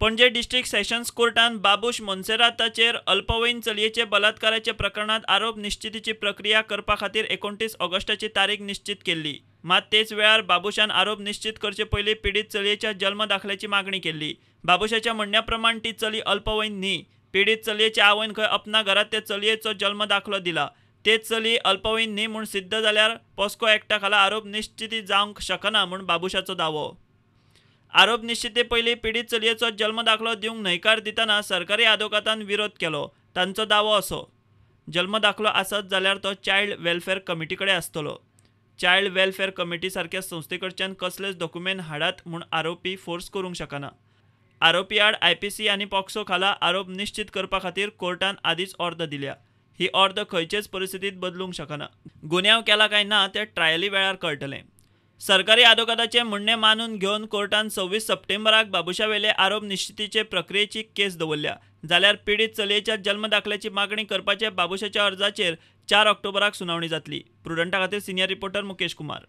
Panaji district sessions कोर्टान Babush मोन्सेराताचेर अल्पवयीन चलयेचे बलात्काराचे प्रकरणांत आरोप निश्चितीची प्रक्रिया करपा खातीर 29 ऑगस्टाची तारीख निश्चीत केल्ली. मात तेच वेळार बाबूशान आरोप निश्चीत करचे पयलीं पिडीत चलयेच्या जल्म दाखल्याची मागणी केल्ली. बाबूशाच्या म्हणण्या प्रमाण ती चली अल्पवयीन न्ही. पिडीत चलयेच्या आवयन खंय अपना घरांत ते चलयेचो जल्म दाखलो दिला. तेच चली अल्पवयीन न्ही म्हूण सिद्ध जाल्यार पॉस्को एक्टा खाला आरोप निश्चिती जावंक शकना म्हूण बाबूशाचो दावो. आरोप निश्चिते पयलीं पिडीत चलयेचो जल्म दाखलो दिवंक न्हयकार दितना सरकारी आदोगातान विरोध केलो. तांचो दावो असो, जल्म दाखलो आसत जाल्यार तो चायल्ड वेलफेअर कमिटी कडेन आसतलो. चायल्ड वेलफेअर कमिटी सारक्या संस्थे कडच्यान कसलेच डॉक्युमेंट हाडात म्हूण आरोपी फोर्स करूंक शकना. आरोपी आड आयपीसी आनी पॉक्सो खाला आरोप निश्चीत करपा खातीर कोर्टान आदींच ऑर्द दिल्या. ही ऑर्द खंयचेच परिस्थितींत बदलूंक शकना. गुन्यांव केला काय ना तें ट्रायली वेळार कळटलें. सरकारी आदोगादाचें म्हणणें मानून घेवन कोर्टान 26 सप्टेंबराक बाबूशावेले आरोप निश्चितीचे प्रक्रियेची केस दवरल्या. जाल्यार पिडीत चलयेच्या जल्म दाखल्याची मागणी करपाचे बाबूशाच्या अर्जाचेर 4 ऑक्टोबराक सुनावणी जातली. प्रुडंटा खातीर सिनियर रिपोर्टर मुकेश कुमार.